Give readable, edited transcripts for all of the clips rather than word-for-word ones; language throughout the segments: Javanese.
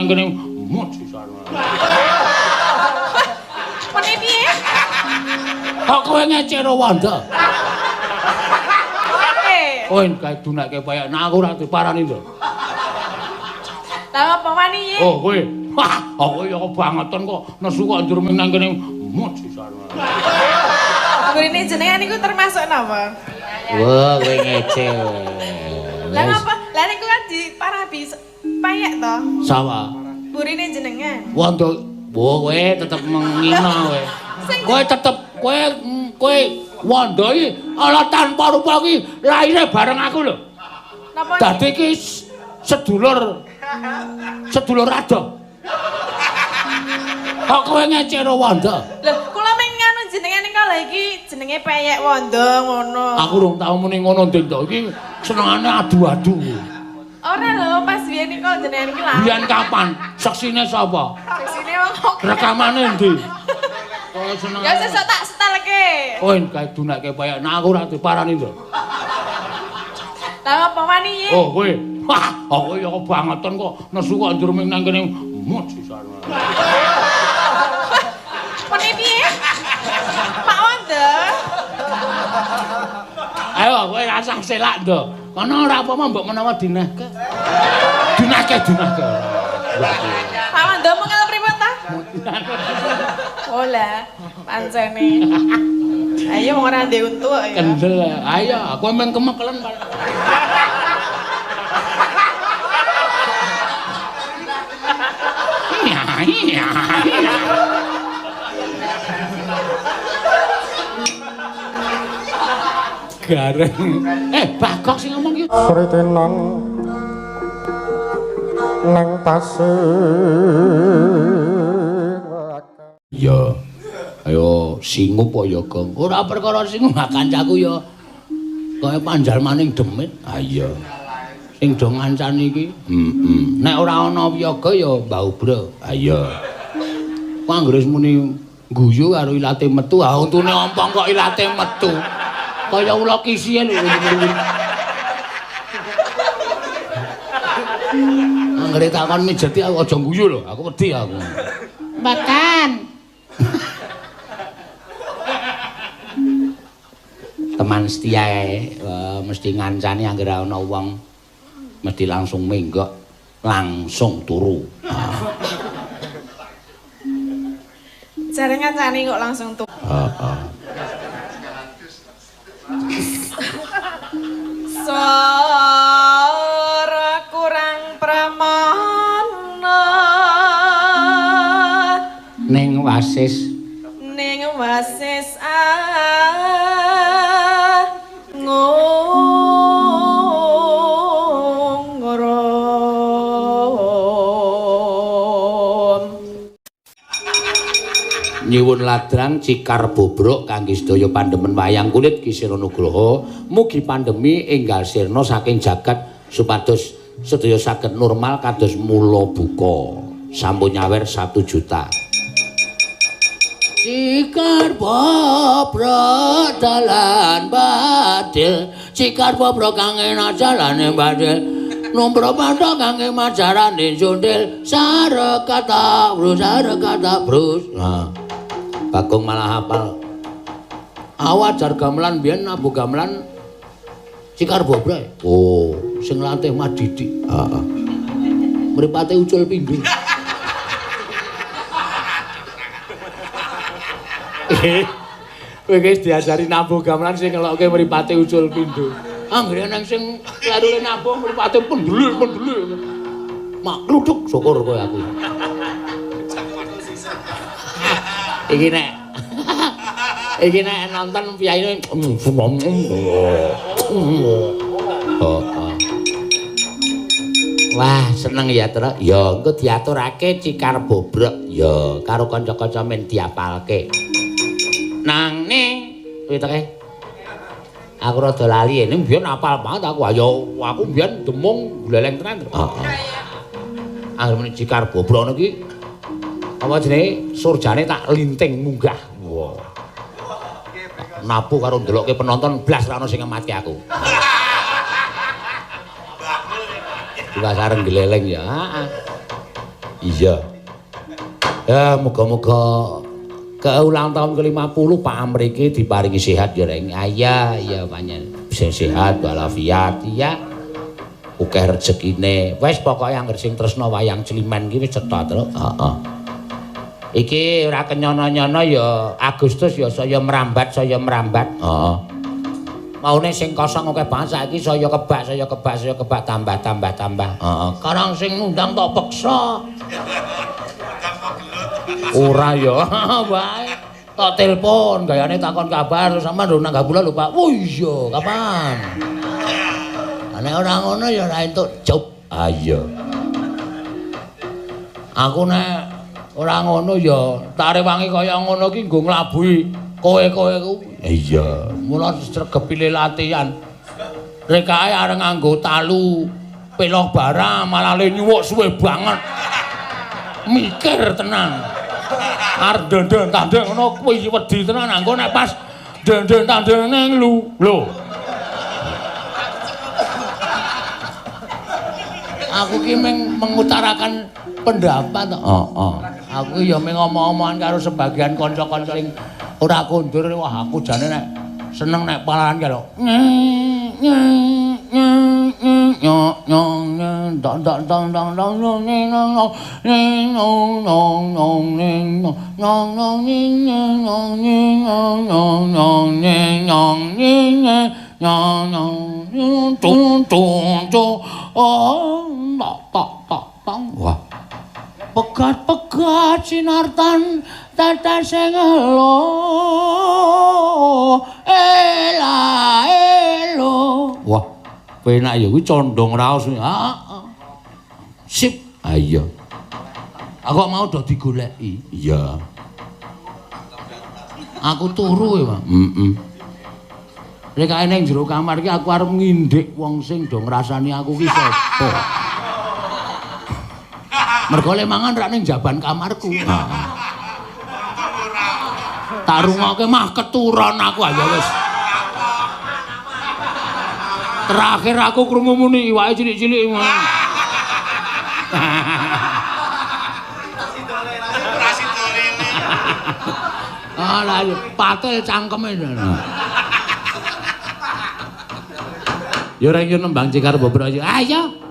Nang kene mujizat. Mene piye? Kok kowe ngecero wanda? Eh. Kowe kae dunake payek nah aku ora diparani to. Lah apa wani iki? Oh kowe. Wah, aku ya kebangetan kok nesu kok njur nang kene mujizat. Burine jenengan niku termasuk napa? Wah, kowe ngece. Lah ngapa? Lah niku kan diparabi payek to. Sawah. Burine jenengan. Wanda, wah kowe tetep mengina kowe. Kowe tetep kowe kowe wanda iki ala tanpa rupa iki lahire bareng aku lho. Napa? Dadi iki sedulur sedulur adoh. Kok kowe ngecero wanda? Lho, kula meng nganu jenengan ning kala iki jenenge peyek wanda ngono. Aku rung tau muni ngono Nding to. Iki senengane adu-adu. Ora lho, pas biyen niku jenengan iki lah. Biyen kapan? Seksine sapa? Seksine wong kok. Rekamane endi? Kok seneng. Ya sesuk tak setelke. Kowe kae dunake payek nah aku ora diparani to. Lah apa wani iki? Oh kowe. Wah, aku ya kebangetan kok nesu kok njur nang kene mujizat. Mene piye? Pak Wanda. Ayo kowe rasah selak ndo. Kono ora apa-apa mbok menawa dinehke. Dinehke, dinehke. Pak Wanda mengel pripun ta? Oh lah, pancene. Ayo wong ora ndek untu kok ya. Kendel. Ayo, aku emang kemekelen. Iya, iya. Gareng. Bagong sing ngomong iki. Kritenan nang tasik. Ya. Ayo singup apa ya, Gong? Ora perkara singup, kancaku ya kaya panjalmaning demit. Ha iya. Sing do ngancani iki. Heeh. Nek ora ana wiyaga ya Mbah Ubra. Ha iya. Ku anggere muni guyu karo ilate metu, ha untune ompong kok ilate metu. Kaya ula kisihe lho. Anggere takon mijeti aku aja guyu lho, aku wedi aku. Mboten. Teman setia mesti ngancani anggere ana wong mesti langsung menggok, langsung turu. Jare ngancani kok langsung turu. Heeh. Sora kurang pramana ning wasis ning wasis angungrum. Nyuwun ladrang cikar bobrok kangge sedaya pandemen wayang kulit Ki Seno Nugroho, mugi pandemi enggal sirna saking jagat supados sedaya saged normal kados mula buka. Sampun nyawer 1 juta. Cikar bobrok dalan badil, cikar bobrok kang enak jalane badil, nombro pandha kangge majarane jondil, sarekata brus sarekata brus. Nah, Bagong malah hafal. Awajar gamelan biyen nabuh gamelan cikar bobrok. Oh, sing latih Mas Didik. Heeh. Mripate ucul pindho. Kowe wis diajari nabuh gamelan sing ngelokke mripate ucul pindho. Anggere nang sing klerune nabuh mripate pendelil-pendelil. Mak kluthuk syukur kowe aku. Iki nek iki nek nonton piyayine. Wah, seneng ya, Tru. Ya, engko diaturake cikar bobrok ya karo kanca-kanca men diapalke. Nang ning kuwi to kae. Aku rada lali ning biyen apal banget aku. Ayo aku biyen demung gleleng tenan. Heeh. Anggere muni cikar bobrok ngono iki apa jenenge surjane tak linting munggah. Wah. Nabuh karo ndelokke penonton blas ra ono sing ngematke aku. Dua sareng gleleng ya. Heeh. Iya. Ya muga-muga ke ulang tahun ke-50 Pak Amri iki diparingi sehat ya Reng. Iya, iya pancen sing sehat walafiat iya. Akeh rezekine. Wis pokoke anggere sing tresna wayang Climen iki wis cetha terus. Heeh. Iki ora kenyono-nyono ya Agustus ya saya merambat, saya merambat. Heeh. Maune sing kosong akeh banget saiki saya kebak, saya kebak, saya kebak tambah tambah tambah. Heeh. Karang sing ngundang tok peksa. Ora ya, wae. Tok telepon, gayane takon kabar sampean lho nang gabula lho Pak. Oh iya, kapan? Nek ora ngono ya ora entuk job. Ah iya. Aku nek ora ngono ya tak rewangi kaya ngono ki nggo nglabuhi kowe-kowe ku. Iya, mula sregepile latihan. Rekae arep nganggo talu peloh barang malah le nyuwuk suwe banget. Mikir tenang. Arep ndenden tandeng ngono kuwi wedi tenan anggo nek pas ndenden tandeng ning lu. Lho. Aku ki meng mengutarakan pendapat. Heeh. Aku ya meng omong-omongan karo sebagian kanca-kanca sing ora kondur. Wah, aku jane nek seneng nek palaran karo wah. Pegat-pegat sinartan tetes sing elo ela elo. Wah, penak ya kuwi condong raos. Heeh. Sip. Ah iya. Aku kok mau do digoleki. Iya. Aku turu ya, Pak. Heeh. Nek kae ning jero kamar iki aku arep ngindik wong sing do ngrasani aku ki sapa. Mergo le mangan rak ning jaban kamarku. Heeh. Tak rungokke mah keturon aku aja wis. Terakhir aku krungu muni iwake cilik-cilik ngono. Alah patel cangkeme. Ya ora yo nembang Cikar Bobro ayo. Ayo.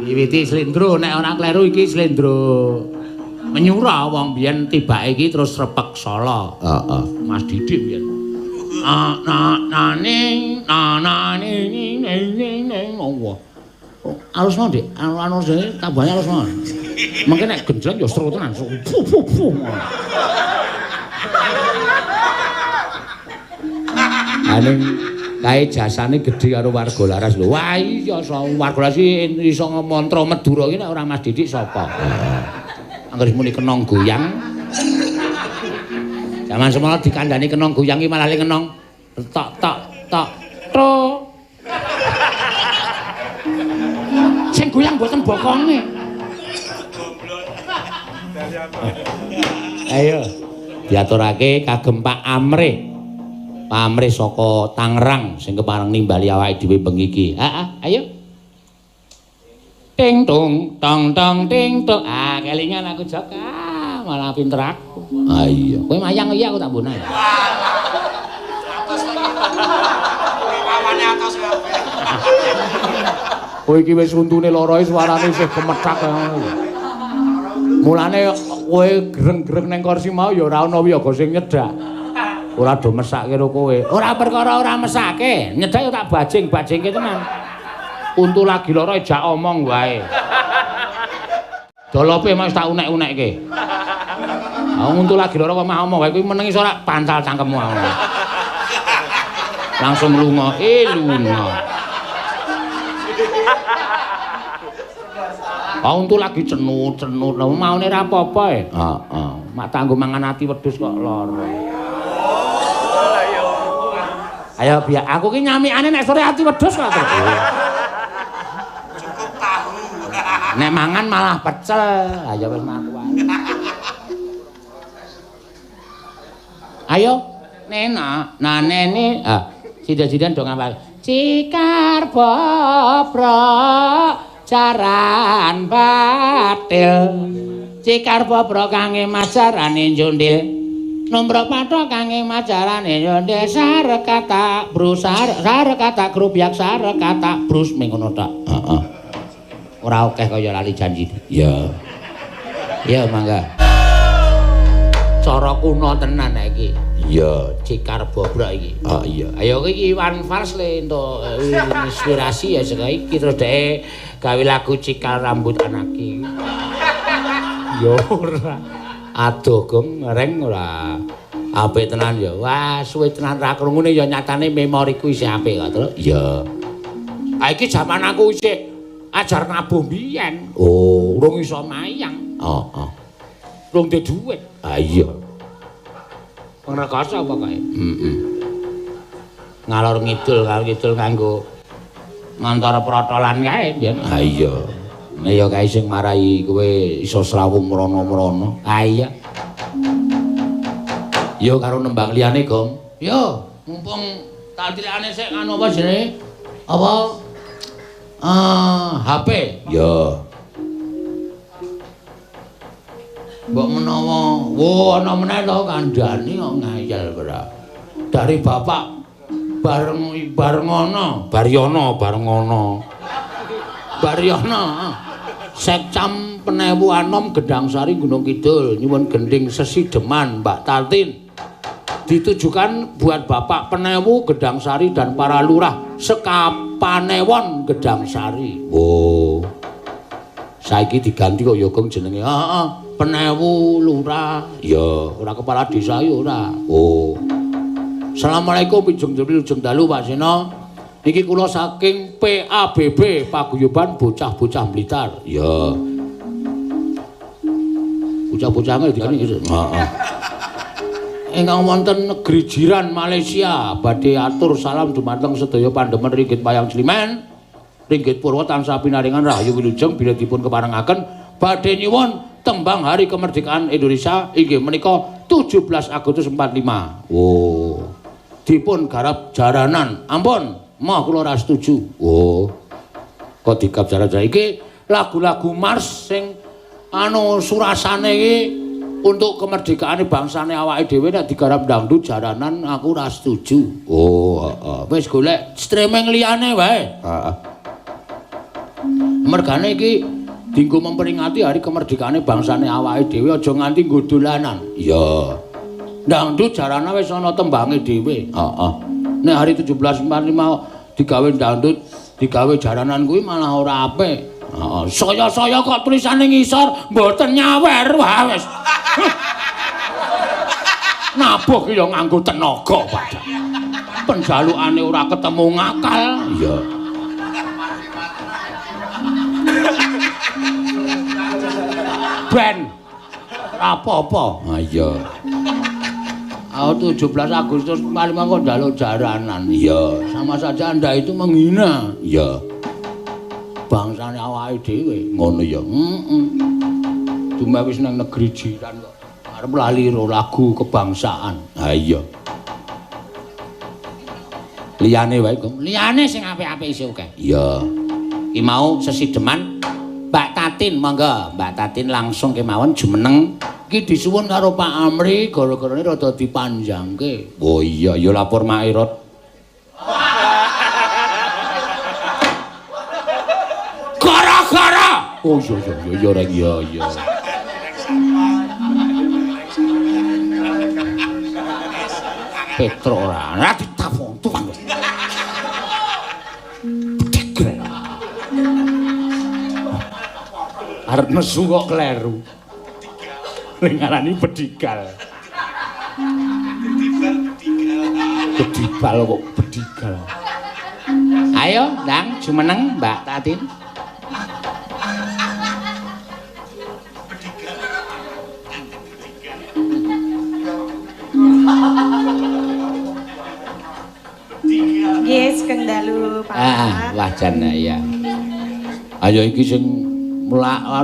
Diwiti slendro nek ora kleru iki slendro menyura wong biyen tibake iki terus repek Solo. Heeh. Mas Didik biyen. Na na na ning na na ning ning ning ning Allah. Alusno Dik, anu jenenge tambahane alusno. Mengke nek genjleng ya seru tenan. Fu fu fu. Aning kae jasane gedhe karo warga Laras lho. Wah iya warga Laras iki iso mantra Madura iki nek ora Mas Didik sapa? Angger muni kenong goyang. Jaman semono dikandani kenong goyang iki malah le kenong tok tok tok tro. Sing goyang mboten bokonge. Ayo diaturake kagem Pak Amrih. Pak Amrih saka Tangerang sing kepareng nimbali awake dhewe bengi iki. Heeh, ayo. Ting tung tong tong ting tung. Ah, kelingan aku Jok. Ah, malah pinter aku. Ah iya, kowe mayang iya aku tak mbonah. Atos lagi. Pawane atos kabeh. Kowe iki wis untune lara suarane isih kemethak ngono. Mulane kowe greng-greng ning kursi mau ya ora ana wiyaga sing nyedak. Ora do mesake karo kowe. Ora perkara ora mesake, nyedak ya tak bajing-bajingke tenan. Untu lagi lara ejak omong wae. Dolope mas tak unek-unekke. Ah untu lagi lara kok mah omong wae kuwi meneng iso ora pancal cangkemmu. Langsung lunga, lunga. Ah untu lagi cenut-cenut, lha maune ora apa-apa e. Heeh, mak tanggo mangan ati wedhus kok lara. Ayo biar aku ki nyamikane nek sore ati wedhus kok. Cukup tahu. Nek mangan malah pecel. Ayo wis maku wae. Ayo Nena, nah nene, ah sida-sidan do ngapal. Cikar Bobro jaran batil. Cikar bobro kange majarane njondil. Nomro pathok kange majarane njondil sarekata brus sarekata grubyak sarekata brus ming ngono tok. Heeh. Ora akeh kaya lali janji. Iya. Ya mangga. Cara kuno tenan nek iki. Iya, cikar bobrok iki. Oh iya. Ayo iki Iwan Fals le entuk inspirasi ya saka iki terus dhek gawe lagu Cikar Rambut Anaki. Ya ora. Aduh gong reng ora. Apik tenan ya. Wah, suwe tenan ra krungune ya nyatane memoriku isih apik kok, Truk. Iya. Ah iki jaman aku isih ajar nabuh mbiyen. Oh, urung iso mayang. Heeh. Urung duwe dhuwit. Ah iya. Pangrekasa pokoke. Heeh. Ngalor ngidul, ngalor ngidul nganggo ngantor protolan kae mbiyen. Ah iya. Nek ya kae sing marai kowe iso srawung mrono-mrono. Ah iya. Yo karo nembang liyane, Gong. Yo, mumpung tak tilikane sik anu apa jenenge? Apa? HP. Yo. Mbok menawa, wo ana meneh to kandhane kok ngayal ora. Dari bapak bareng barengono, Baryono barengono. Baryono. Sekcam Penewu Anom Gedang Sari Gunung Kidul nyuwun gending sesideman Mbak Tatin. Ditujukan buat Bapak Penewu Gedang Sari dan para lurah sekapanewon Gedang Sari. Oh. Saiki diganti kok ya Gong jenenge. Heeh, Penewu lurah. Ya, ora kepala desa ya ora. Oh. Assalamualaikum Wijung Wilujeng dalu Pak Seno. Niki kula saking PABB Paguyuban Bocah-bocah Blitar. Ya. Bocah-bocah ngel dikene iki. Heeh. Ingkang wonten negeri jiran Malaysia badhe atur salam dumateng sedaya pandemen ringgit wayang Climen. Ringgit Purwa tansah pinaringan rahayu wilujeng bilih dipun keparengaken badhe nyuwun tembang Hari Kemerdekaan Indonesia inggih menika 17 Agustus 45. Oh. Dipun garap jaranan. Ampun, mah kula ora setuju. Oh. Kok digap jaran-jaran iki lagu-lagu mars sing anu surasane iki untuk kemerdekaane bangsane awake dhewe nek digarap dangdut jaranan aku ora setuju. Oh, heeh. Wis golek streaming liyane wae. Heeh. Mergane iki dinggo memperingati hari kemerdekaane bangsane awake dhewe aja nganti nggo dolanan. Iya. Dangdut jaranan wis ana tembange dhewe. Heeh. Nek hari 1745 digawe dangdut, digawe jaranan kuwi malah ora apik. Heeh. Saya-saya kok tulisane ngisor mboten nyawer. Wah wis. Nabuh ki ya nganggo tenaga padha. Penjalukane ora ketemu ngakal. Iya. Ben apa-apa. Ha iya. Aku 17 Agustus 45 kok njaluk jaranan. Iya, sama saja Anda itu menghina. Iya. Bangsane awake dhewe. Ngono ya. Heeh. Cuma wis nang negeri jiran kok arep lali ro lagu kebangsaan. Ha iya. Liyane wae, Gong. Liyane sing apik-apik isih akeh. Iya. Ki mau sesideman Mbak Tatin, monggo Mbak Tatin langsung kemawon jumeneng. Iki disuwun karo Pak Amri gara-garane rada dipanjangke. Oh iya, ya lapor Mak Irot. Gara-gara. Oh iya iya iya reng iya iya. Petro ora ora ditafon tuang. Arep nesu kok kleru. Ning ngarani bedigal. Bedibal bedigal. Bedibal kok bedigal. Ayo, Ndang, jumeneng Mbak Tatin. Bedigal. Bedigal. Nggih, sugeng dalu, Pak. Ah, wah jan ya. Ayo iki sing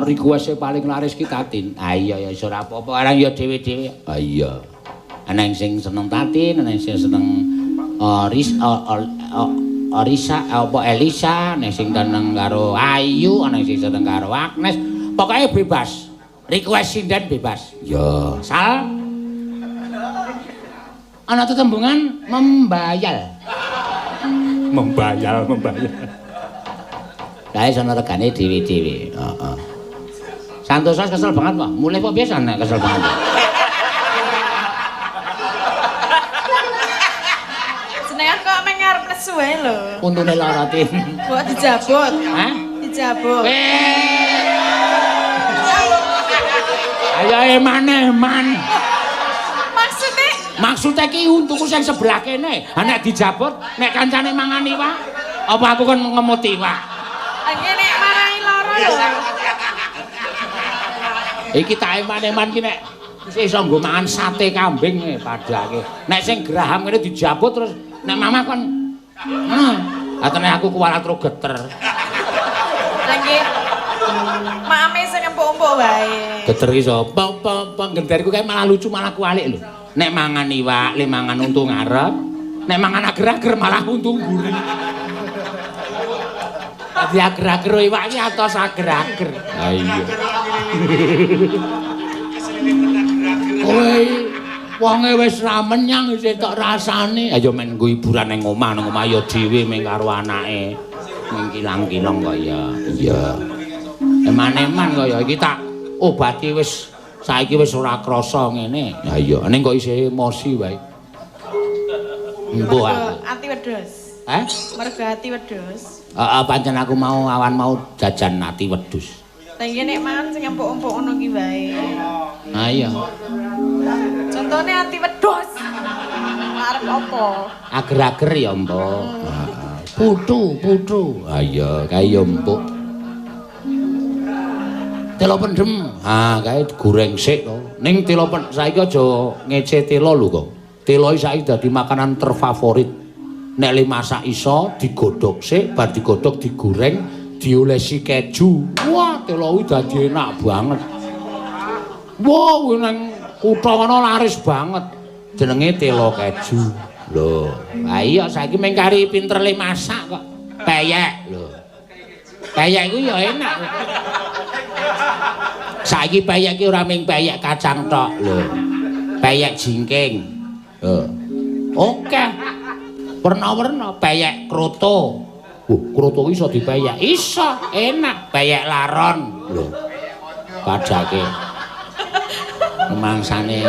request paling laris ki Tatin. Ah iya ya iso ora apa-apa, arang ya dhewe-dhewe. Ah iya. Ana sing seneng Tatin, ana sing seneng Orisa apa Elisa, ana sing seneng karo Ayu, ana sing seneng karo Agnes. Pokoke bebas. Request sinden bebas. Ya, sal. Ana tetembungan membayal. Membayal, membayal. Kae sono regane dhewe-dhewe. Heeh. Santosa kesel banget, Pak. Mulih kok biasa nek kesel banget. Jenengan kok meng ngarep nesu wae lho. Untune lara tin. Kok dijabut? Hah? Dijabut. Ayo eman-eman. Maksudnya? Maksudnya ki untuku sing sebelah kene. Ha nek dijabut, nek kancane mangan iwak, apa aku kon ngemut iwak? Nggih nek marai lara lho. Iki tak eman-eman ki nek iso nggo mangan sate kambing padake. Nek sing geraham ngene dijabut terus nek mamah kon ngono. Atene aku kuwalat ro geter. Lah nggih. Maame sing empuk-empuk wae. Geter ki sapa? Penggenderku kae malah lucu malah kualik lho. Nek mangan iwak, le mangan untu ngarep. Nek mangan ager-ager malah untu mburi. Dadi ager-ager iwak iki atos ager-ager. Ha iya. Kowe wonge wis ra menyang isih tok rasane. Ayo men nggo hiburan ning omah, nang omah ya dhewe ming karo anake. Ming kilang-kilong kok ya. Iya. Eman-eman kok ya iki tak obati wis saiki wis ora krasa ngene. Ha iya, ning kok isih emosi wae. Embuh aku. Ati wedhus. Hah? Mergo ati wedhus. Heeh, pancen aku mau awan mau jajan ati wedhus. Lah iki nek mangan sing empuk-empuk ngono ki wae. Ha iya. Contone ati wedhus. Arep apa? Ager-ager ya empuk. Putu, putu. Ha iya, kae ya empuk. Telo pendem. Ha, kae goreng sik to. Ning telo saiki aja ngece telo lho kok. Telo saiki dadi makanan terfavorit. Nek le masak iso digodhog sik, bar digodhog digoreng, diolesi keju. Wah, telo kuwi dadi enak banget. Wah, kuwi nang kutha kono laris banget. Jenenge telo keju. Lho, ha iya saiki mung kari pinter le masak kok. Peyek lho. Peyek iku ya enak. Saiki peyek ki ora mung peyek kacang tok lho. Peyek jingking. Lho. Oke. Werna-werna peyek kroto. Wah, kroto iso dipeyek. Iso, enak. Peyek laron lho. Padake. Mangsane.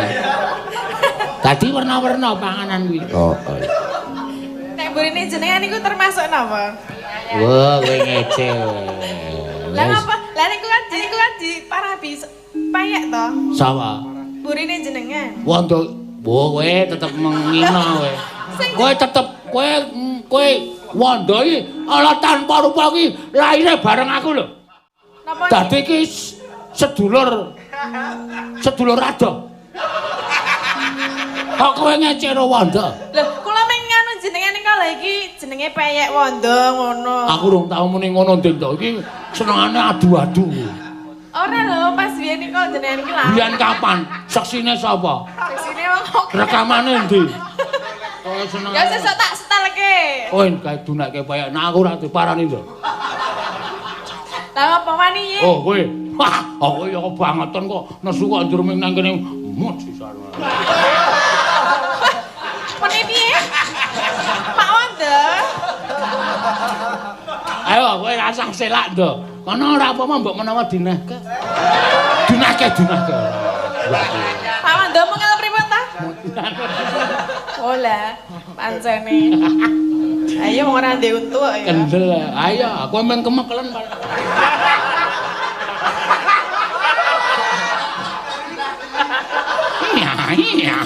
Dadi werna-werna panganan kuwi. Oh, oh. Nek mburine jenengan niku termasuk napa? Wah, kowe ngece. Lah napa? Lah niku kan diparabi peyek to. Sapa? Burine jenengan. Wondo, kowe tetep mengina kowe. Kowe tetep kowe wondo iki ala tanpa rupa iki lahire bareng aku lho. Napa? Dadi iki sedulur sedulur adoh. Kok kowe ngecero wondo? Lho, kula meng nganu jenengan niku lha iki jenenge peyek wondo ngono. Aku rung tau muni ngono Nding to. Iki senengane adu-adu. Ora lho, pas biyen niku jenengan iki lha. Biyen kapan? Saksine sapa? Saksine wong kok. Rekamane endi? Oh seneng. Ya sesuk tak setelke. Oh, kae dunake peyek. Nah aku ora diparani to. Lah apa wani iki? Oh, kowe. Wah, aku ya kebangetan kok nesu kok njur ming nang kene mut sisan. Meni piye? Pak Wondo. Ayo kowe rasah selak ndo. Kono ora apa-apa mbok menawa dinehke. Dinehke, dinehke. Pak Wondo mengel pripun ta? Oh lah, pancene. Ayo wong ora ndek untu kok ya. Kendel. Ayo, aku emang kemekelen, Pak. Iya, iya.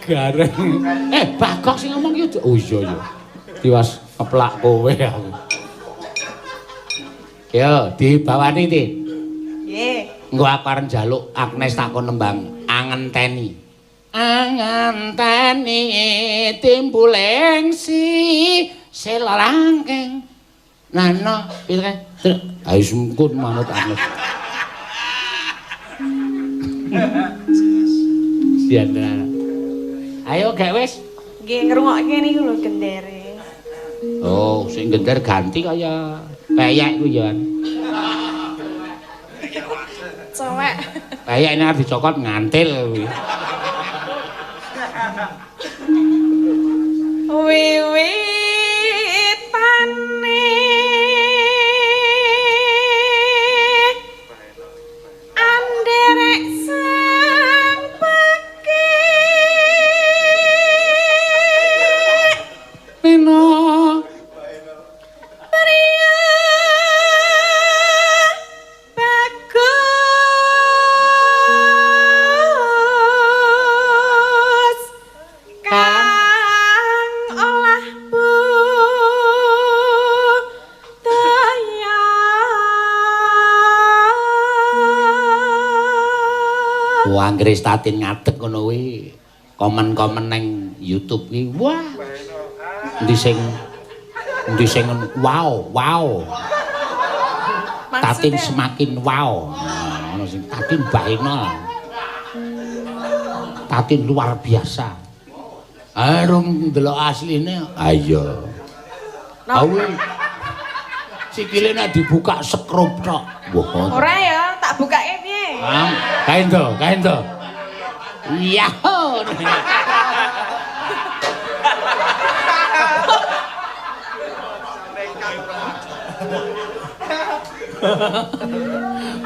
Gareng. Bagok sing ngomong iki. Oh iya iya. Tiwas ngeplak kowe aku. Yo, dibawani ti. Nggih. Engko aku arep njaluk Agnes takon nembang angenteni. Angenteni timbuling si selalangking. Nano, piye kae? Ayo sungkun manut Agnes. Sian tenan. Ayo gak wis. Nggih ngrungokke niku lho gendere. Oh, sing gender ganti kaya peyek kuwi ya. Cowek. Peyek nek arep dicokot ngantil kuwi. Wiwitane anderek sang pekik Nena pria bagus kang olah budaya. Wah, anggere Tatin ngadeg ngono kuwi. Komen-komen nang YouTube kuwi. Wah. Endi sing wow, wow. Tatin Maksudnya? semakin wow. Nah, ono sing Tatin bahena. Tatin luar biasa. Arung ndelok asline. Ayo. No. Awi. Sikile nek dibuka sekrup tok. Wah. Ora ya, tak bukake piye? Ah, kae ndo, kae ndo. Iya.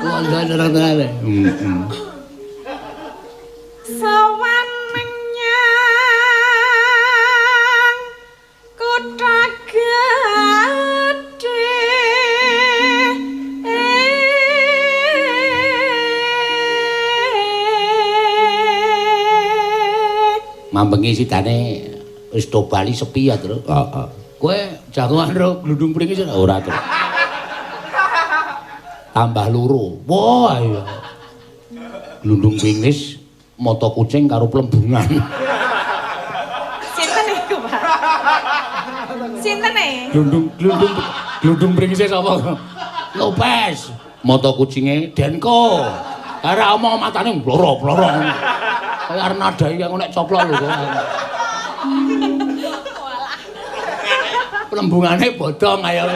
Wah, ndak. Heeh. Sowan menyang kutha gedhe. Mambengi sidane wis do bali sepi ya, Tru. Heeh. Kowe jagongan ro glundung pringis ora, Tru? Tambah loro. Wah, iya. Glundung pringis, mata kucing karo plembungan. Sinten iku, Pak? Sinten e? Glundung glundung pringise sapa? Lopez. Mata kucinge Denko. Ora omong matane bloro-bloro. Kaya arep nadai aku nek coplok lho kok. Plembungane bodong ayo.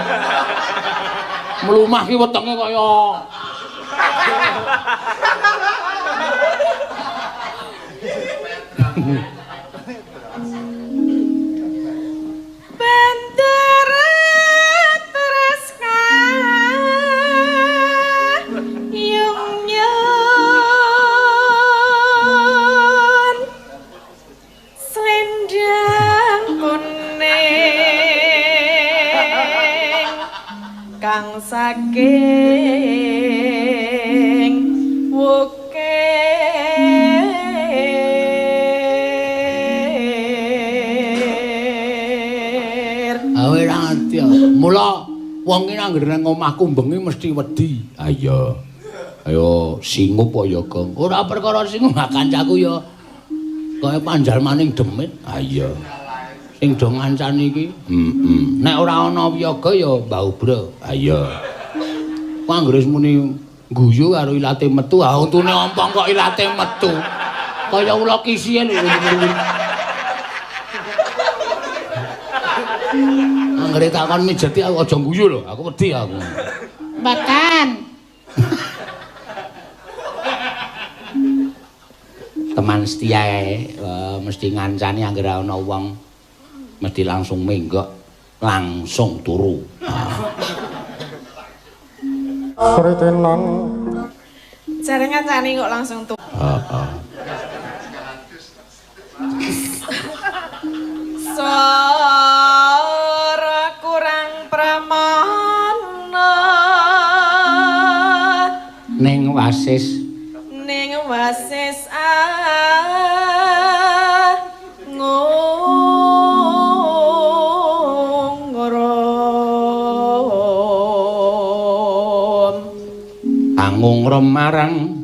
Mlumah ki wetenge kaya Bendera terus yung yun selendang kuning kang saking wukir. Awe ora ngerti ya. Mula wong ki anggere nang omahku bengi mesti wedi. Ha iya. Ayo singup apa ya, Gong? Ora perkara singup, kancaku ya kaya panjalmaning demit. Ha iya. Sing do ngancani iki. Heeh. Nek ora ana wiyaga ya Mbah Ubro. Ha iya. Ku anggere wis muni guyu karo ilate metu, ha untune ompong kok ilate metu. Kaya ula kisihe lho. Anggere takon mijeti aku aja guyu lho, aku wedi aku. Mboten. Teman setia mesti ngancani anggere ana wong mesti langsung menggok, langsung turu. Sritinan Jare ngancani kok langsung turu. Heeh. Sora kurang pramana Ning wasis ning wasis angungrum angungrum marang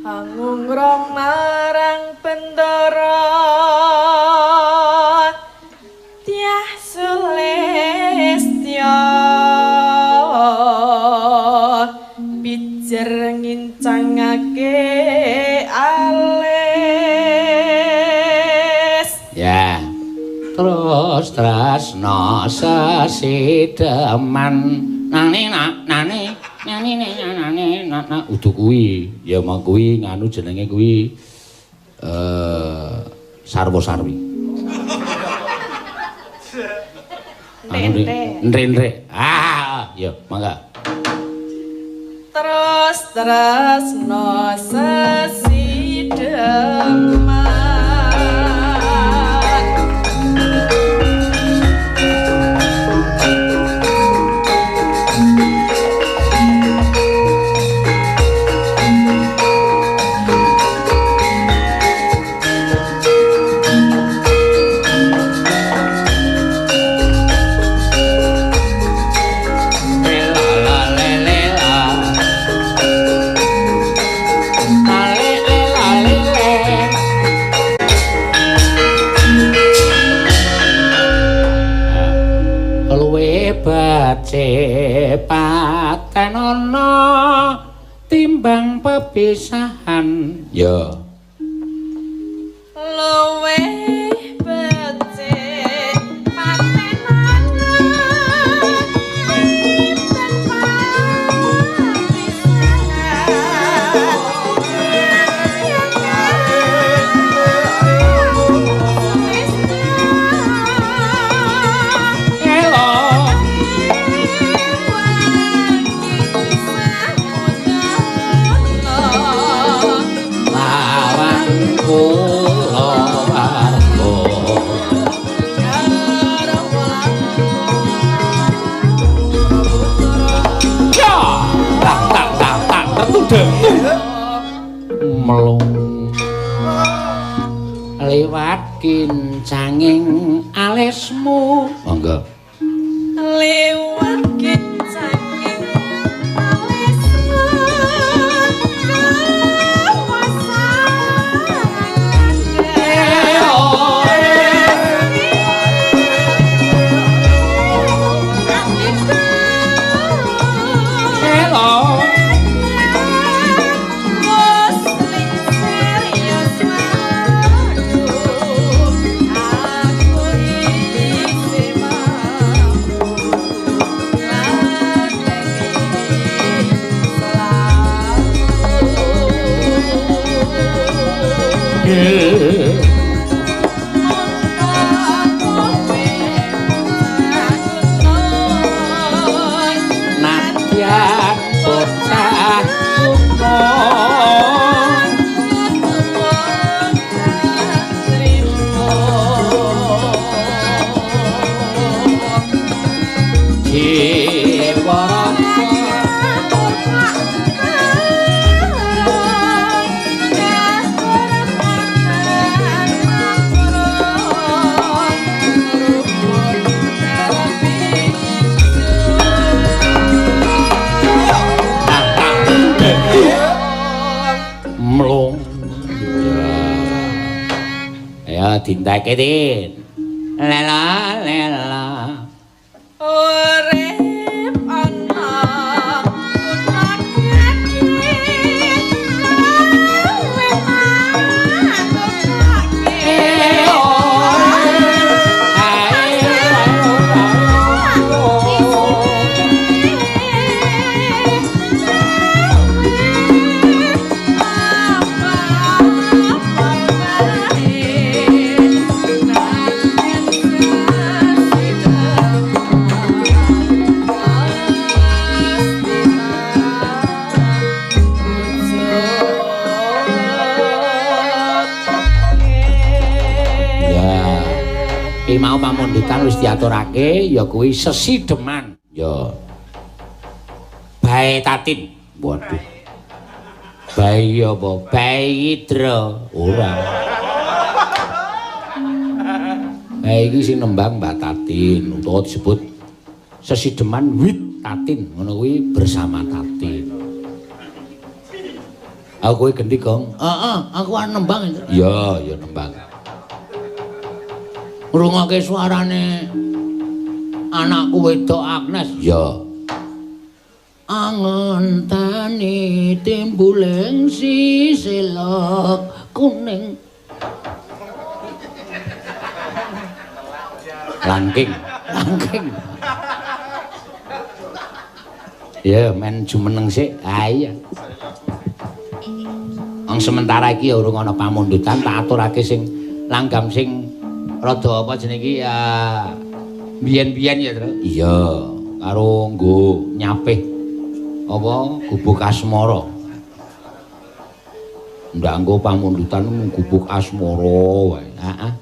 angungrum marang Bendara Dyah Sulistya pijer ngincangake alis. Ya. Terus Terus tresna sesideman nane nane nane nane nane udu kuwi ya mau kuwi nganu jenenge kuwi sarwa-sarwi. Nre-nre. Ah, ya mangga. Terus tresna sesideman. Paten ana timbang pepisahan. Ya. Luwih becik paten ana timbang pepisahan. Melung liwat kincanging alismu. Monggo. Liwat kincanging alismu Dintake Tin. Lela lela. Urip ana kutha gedhe luwih Mau pamundutan wis diaturake ya kuwi sesideman. Ya. Bae Tatin. Waduh. Bae apa? Bae Idra. Ora. Bae iki sing nembang Mbak Tatin utawa disebut sesideman wit Tatin, ngono kuwi bersama Tatin. Aku kowe gendi, Gong? Heeh, aku arep nembang. Ya, ya nembang. Ngrungokke suarane anakku wedok Agnes. Ya. Angenteni timbuling sisilok kuning. Langking, langking. Ya, men jumeneng sik. Ha iya. Wong sementara iki ya urung ana pamundutan, tak aturake sing langgam sing rada apa jenenge iki biyen-biyen ya, Tru. Iya, karo nggo nyapih apa gubuk asmara. Ndak nggo pamundutan mung gubuk asmara wae. Heeh.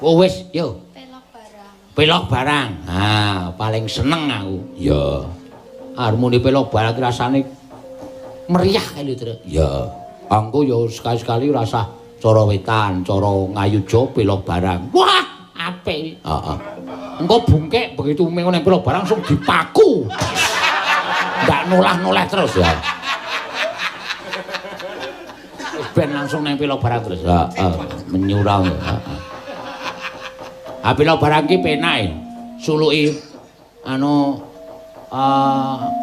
Oh wis, yo. Pelok barang. Pelok barang. Ha, paling seneng aku. Ya. Harmoni pelok barang rasane meriah kae lho, Tru. Ya. Angko ya sekali-sekali rasah cara wetan, cara ngayuja pelok barang. Wah, apik. Heeh. Engko bungkek begitu mengo nang pelok barang langsung dipaku. Ndak nolah-noleh terus ya. Wis ben langsung nang pelok barang terus. Heeh, menyurang. Heeh. Ah pelok barang ki penak e. Suluki anu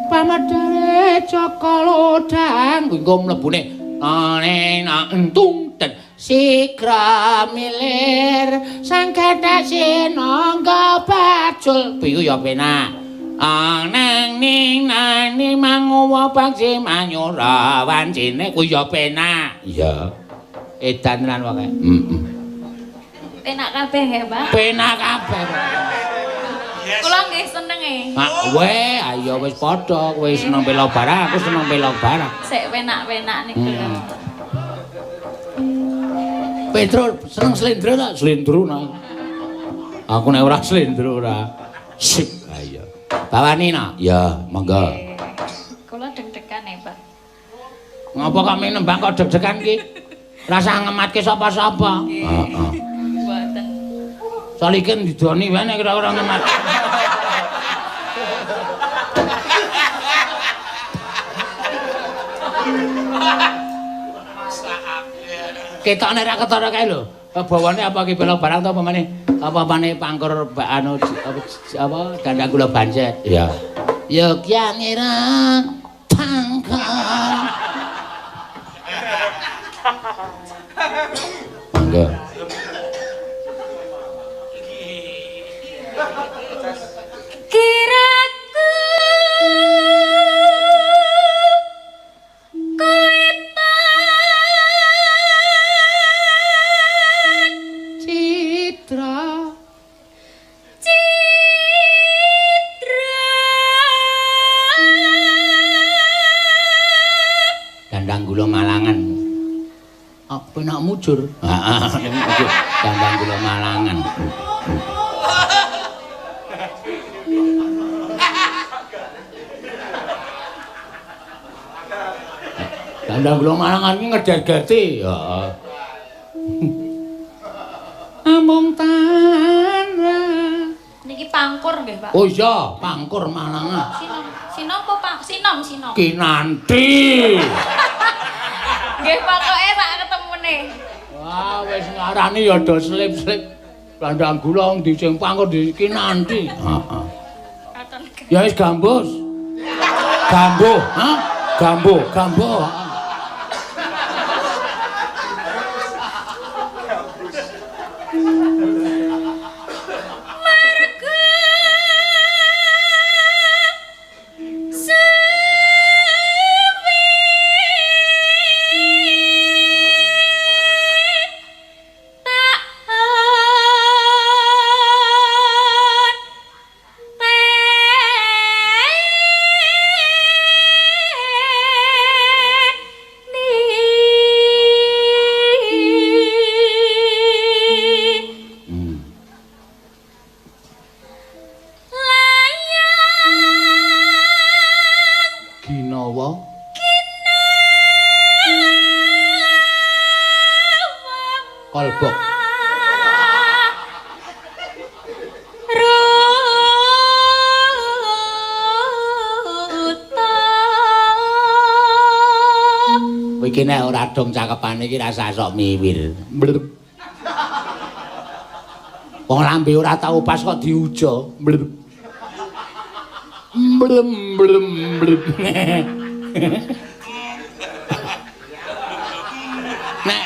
pamadare Jaka Lodang kuwi engko mlebune nena entung den sigra milir sang gathak sinangga bajul piyu ya penak anang ning nani manguwa bangsi manyura wancine kuwi ya penak. Iya edan tenan wae. Heeh. Penak kabeh nggih, Pak? Penak kabeh. Kula nggih seneng e. Mak we, ayo wis padha, kowe seneng pelok barang, aku seneng pelok barang. Sik penak-penak niku lho. Petro seneng slendro ta? Slendro nah. Aku nek ora slendro ora. Sip, ayo. Bawani no? Ya, monggo. Kula deg-degan e, Pak. Ngapa kok nembang kok deg-degan ki? Rasah ngematke sapa-sapa. Heeh. Mboten. Salikin didoni wae nek ora ngemat. Ketok nek ra ketara kae lho. Bawane apa ki pelok barang to apa meneh? Apa-apane pangkur anu apa dandang gula bancet. Iya. Yogya ngira pangkor. Monggo. Kiraku kowe tan citra citra dandang gula Malangan. Apa nak mujur? Heeh, dandang gula Malangan. Dandang gula Malangan iki ngedegeti. Heeh. Amung tanah. Niki pangkur nggih, Pak? Oh iya, pangkur Malangan. Sinom, sinom apa pang? Sinom, sinom. Kinanti. Nggih, pokoke sak ketemune. Wah, wis ngarani ya do slip-slip. Dandang gula ndi sing pangkur di Kinanti. Heeh. Ya wis gambus. Gambo, ha? Gambo, gambo. Kolbok. Iki nek ora dong cakepane iki rasah sok miwir. Wong lambe ora tau pas kok diujo. Blem blem blem. Nek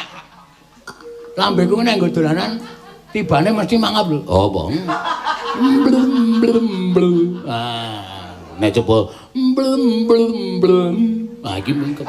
Lambeku nek nggo dolanan tibane mesti mangap lho. Oh, apa? Blum blum blum. Ah, nek coba blum blum blum. Ah, iki mungkin.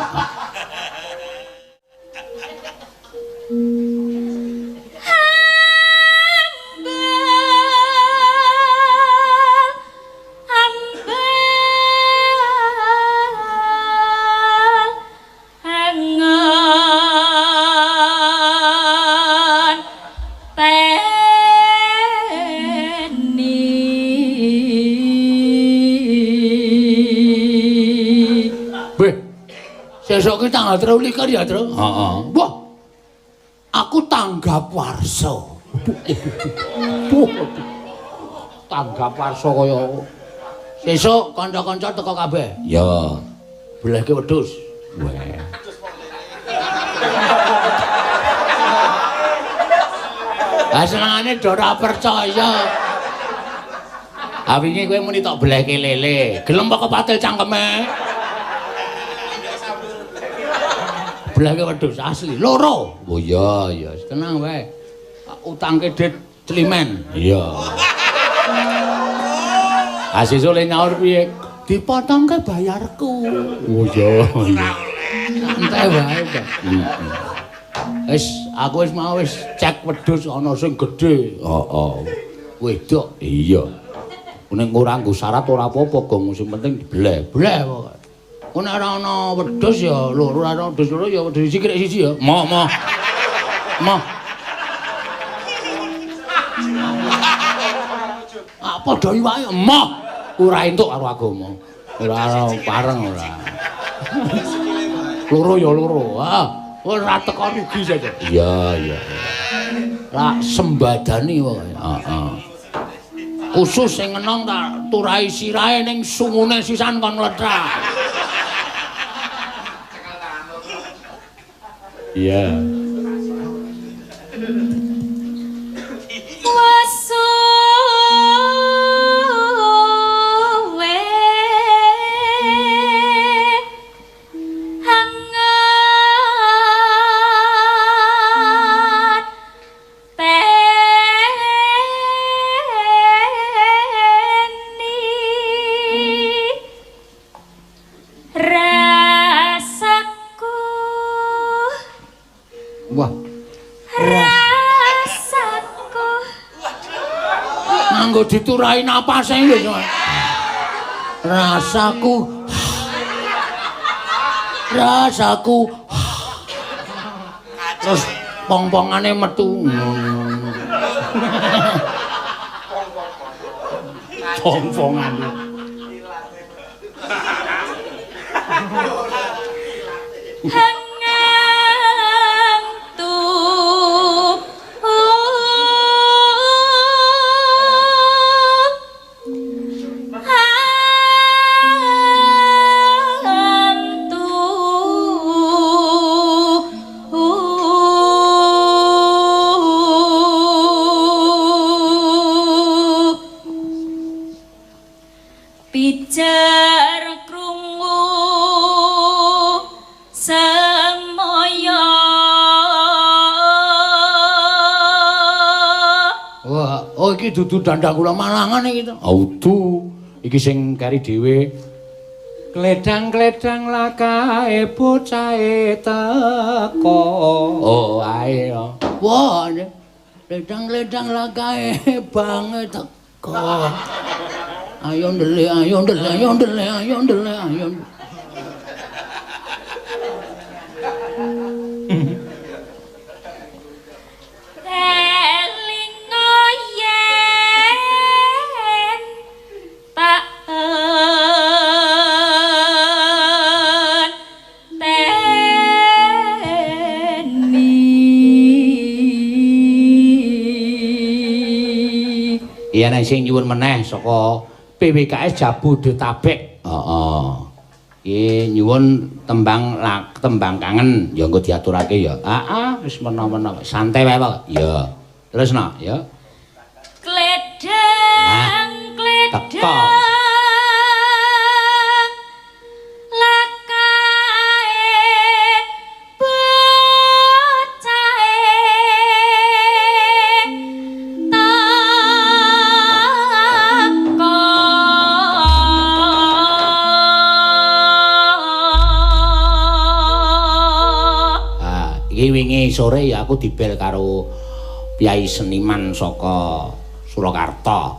Sesuk ki tanggal 23 ya, Tru? Heeh. Wah. Aku tanggap warsa. Tanggap warsa kaya sesuk kanca-kanca teko kabeh. Ya. Belehke wedhus. Weh. Ah senengane do ora percaya. Ah wingi kowe muni tok belehke lele. Gelem apa kepatil cangkeme? Belehke wedhus asli loro. Oh iya iya, tenang wae. Utangke dit climen. Iya. Ah sesuk le nyaur piye? Dipotongke bayarku. Oh iya. Santai wae, Pak. Wis aku wis mau wis cek wedhus ana sing gedhe. Heeh. Wedok. Iya. Nek ora nggo syarat ora apa-apa, Gong, sing penting dibeleh. Bleh pokoke. Kok nek ora ana wedhus ya loro, ora ana wedhus loro ya wedhus siji kirek siji ya. Moh moh. Moh. Ah padha iwake moh. Ora entuk karo agama. Ora pareng ora. Loro ya loro. Ah, ora teko rugi saja. Iya iya. Rak sembadani pokoke. Heeh. Khusus sing ngenong tak turahi sirahe ning sungune sisan kon mlethak. Iya. Wasuwe hangat teni rasaku. Wah, rasaku nganggo diturahi napase lho. Rasaku. Rasaku. Terus pong-pongane metu. Pong-pongane. Pijar krungu semoyo. Wah, oh iki dudu dandang kula Malangan iki to. Oh, udu. Iki sing kari dhewe. Kledang-kledang lakae bocahe teko. Oh, ae. Wah, kledang-kledang lakae bange teko. Ayo ndele, ayo ndele, ayo ndele, ayo ndele, ayo. Elingo yen tak enteni. Iya nek sing nyuwun meneh saka PWKS Jabodetabek. Heeh. Iki nyuwun tembang tembang kangen ya engko diaturake ya. Heeh, wis mena-mena santai wae Pak. Ya. Terus no, ya. Kledang kledang lakae bocahe Wingi sore ya aku dibel karo piyai seniman saka Surakarta.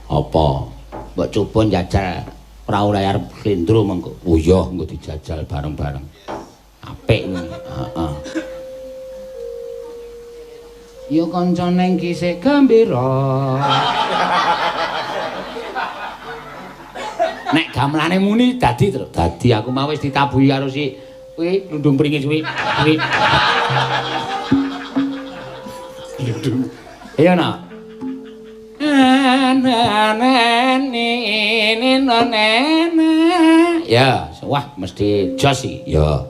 Apa? Mbok coba njajal prau layar slendro mengko. Oh iya, engko dijajal bareng-bareng. Apik kuwi. Heeh. Ya kancane iki sik gembira. Nek gamelane muni dadi terus. Dadi aku mau wis ditabuhi karo si kuwi lundung pringis kuwi. Kuwi. Lundung. Iya nak. Ya, wah mesti jos iki. Ya.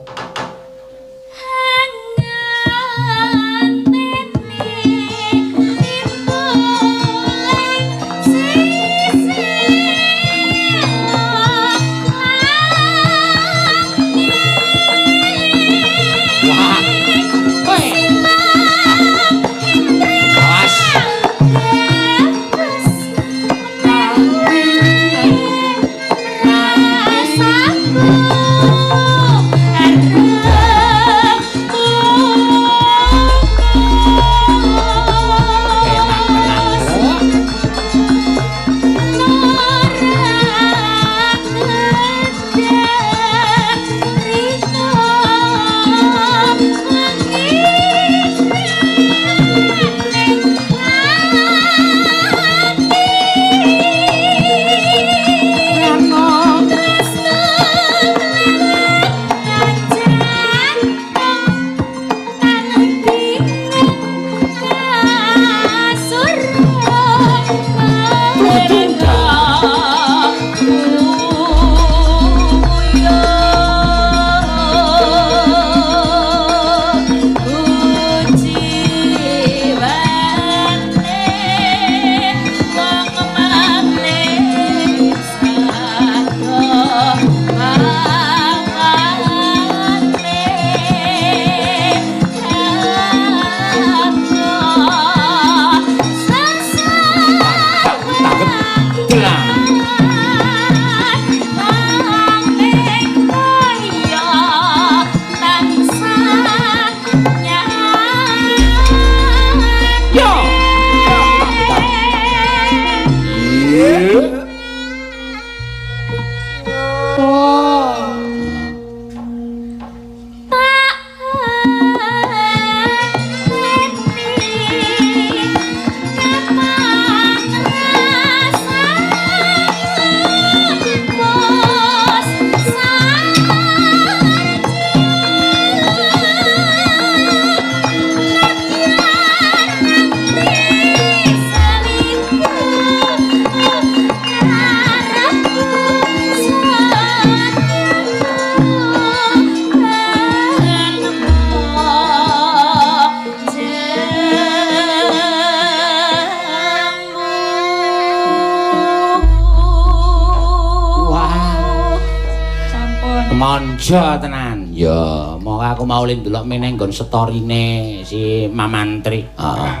Manja tenan. Ya, monggo aku mau ndelok meneh nggon storine si Mamantri. Heeh.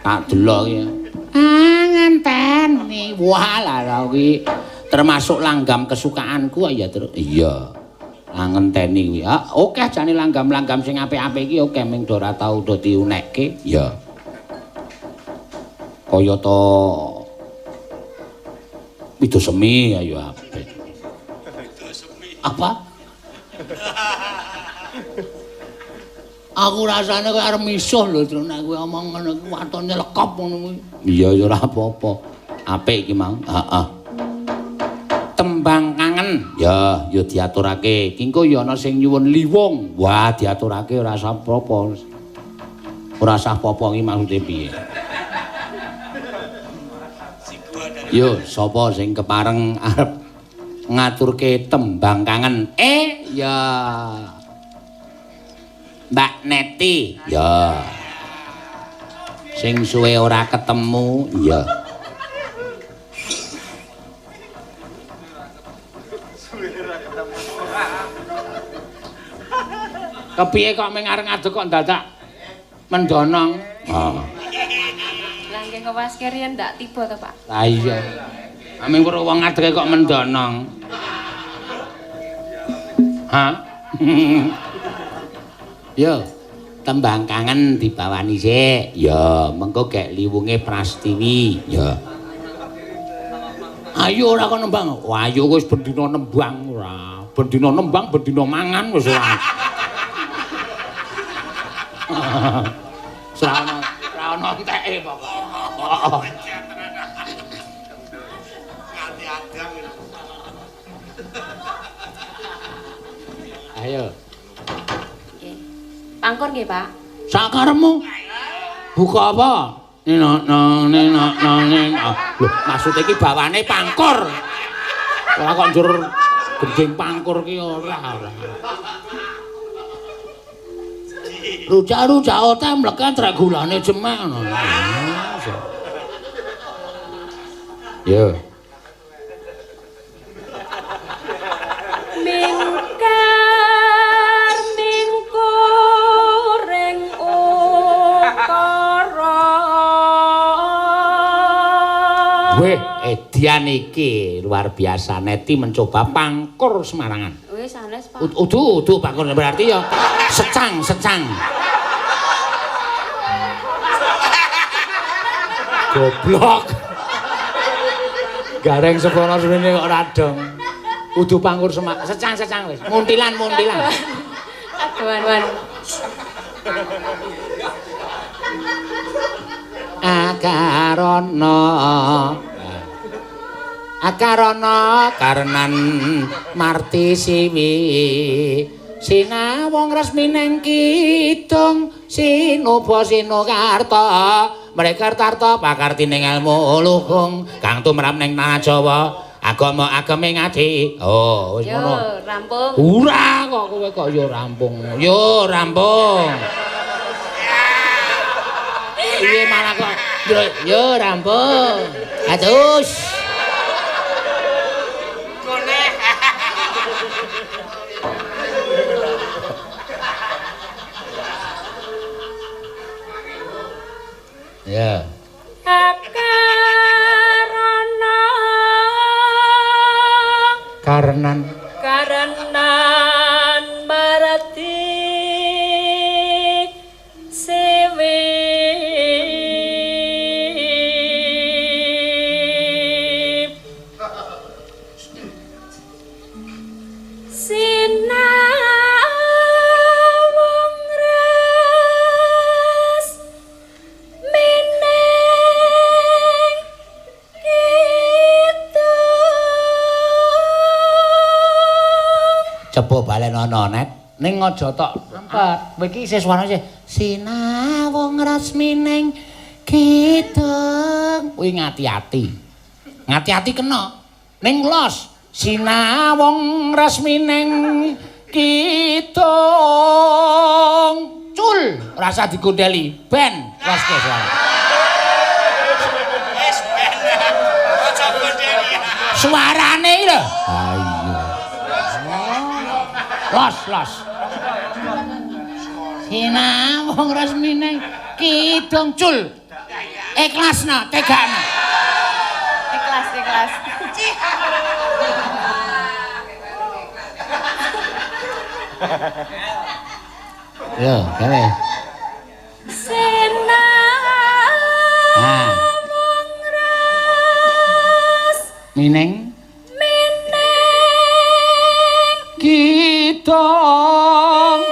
Tak delok iki. Ah, ngenteni. Wah, lah kuwi termasuk langgam kesukaanku ya, Truk. Iya. Ah, ngenteni kuwi. Ah, oke jane langgam-langgam sing apik-apik iki oke ming do ora tau do diunekke. Ya. Kaya to Widosemi ayo apik. Apa? Aku rasane koyo arep misuh lho, Truk, nek kowe omong ngono kuwi watone lekop ngono kuwi. Iya ya ora apa-apa. Apik iki mau. Heeh. Tembang kangen. Ya, ya diaturake. Ki engko ya ana sing nyuwun liwung. Wah, diaturake ora usah apa-apa. Ora usah apa-apa iki maksude piye? Yo, sapa sing kepareng arep ngaturke tembang kangen? Ya. Mbak Neti. Ya. Sing suwe ora ketemu, ya. Kepiye kok ming arep ngadeg kok dadak mendonong? Heeh. Lah nggih kewaske riyen ndak tiba to, Pak? Lah iya. Aming weruh wong ngadege kok mendonong. Hah? Yo, tembang kangen dibawani sik. Ya, mengko gek liwunge Prastiwi. Ya. Ayo ora kon nembang. Wah, ayo wis bendina nembang ora. Bendina nembang, bendina mangan wis ora. Ora ono enteke pokoke. Ayo. Pangkur nggih, Pak. Sakaremu. Buka apa? Nino nino nino nino. Lho, maksud iki bawane pangkur. Ora kok njur gending pangkur ki ora ora. Rujak-rujak ote mleken trek gulane jemek ngono. Yo. Mingkar mingkur ing ukara. Weh, edian iki luar biasa. Neti mencoba pangkur Semarangan. Wis sanes, Pak. Udu, udu pangkur berarti ya secang, secang. Goblok. Gareng seprono suwene kok ora dong. Udu pangkur secang, secang wis. Muntilan, muntilan. Kadoan. Akarana Akarana karenan marti siwi sinawong resmi neng kidung sinuba sinukarta mrekartarta pakartining ilmu luhung kang tumrap ning tanah Jawa agama ageme ngaji. Oh wis ngono. Yo rampung. Ora kok kowe kok yo rampung. Yo rampung. Piye malah kok yo rampung. Atus. Ya. Akarana karenan karenan marati sewe sinawung res mining kidung. Coba balen ana net ning aja tok lempet. Kowe iki isih suarane isih sinawung resmining kidung. Kuwi ngati-ati. Ngati-ati kena. Ning los sinawung resmining kidung. Cul, rasa digondeli. Ben, loske suara. Wis ben. Aja gondeli. Suarane iki lho. Ha iya. Los, los. Sinawung resmine kidung cul. Ikhlasna, tegakna. Ikhlas, ikhlas. Yo, gawe. Sinawung res Mining mining kidung. kidung.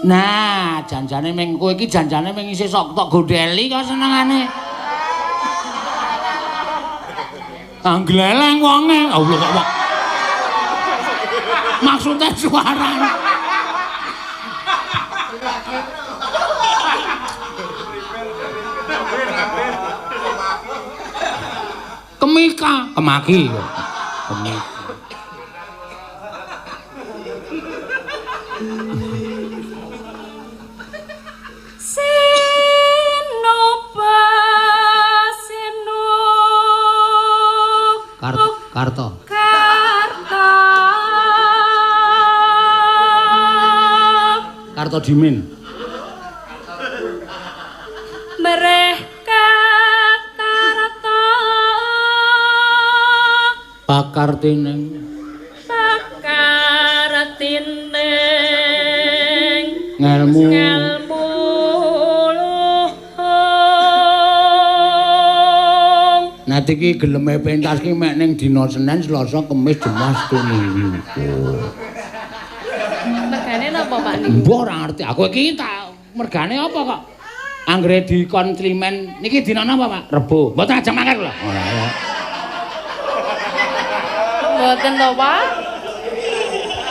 Nah, janjane ming kowe iki janjane ming isih sok tok gondeli kok senengane. Anggleleng wonge. Allah kok wong. Maksudnya suarane. Kemika, kemaki. Kemika. Sinoba sinu Karto. Karta. Karto Dimin. Mereh katarta Pakartining pakartining Nanti ki geleme pentas ki mek ning dina Senin, Selasa, Kamis, Jumat, Sabtu, Minggu. Mergane napa Pak niku? Mbah ora ngerti. Aku iki tak mergane apa kok? Anggere dikon climen niki dina napa, Pak? Rebo. Mboten ajeng mangkat lho. Ora ya. Mboten to, Pak.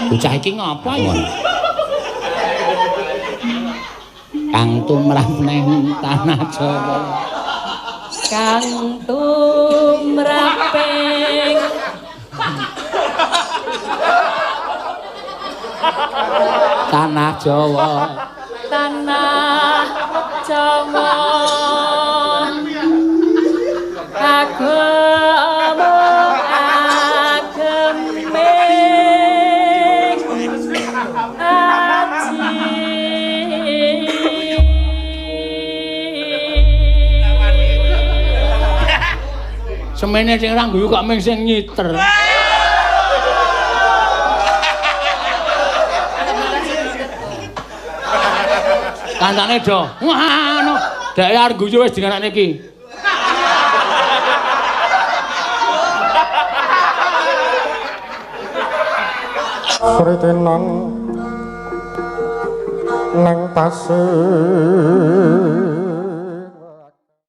Bocah iki ngapa ya? Kang tumrap neng tanah Jawa. Kang tumraping tanah Jawa. Tanah Jawa. Agama ageming aji. Semene sing ora guyu kok ming sing nyiter. Kancane do. Wah, no. Dhek arep guyu wis dinganakne iki. Kritenan nang pasir.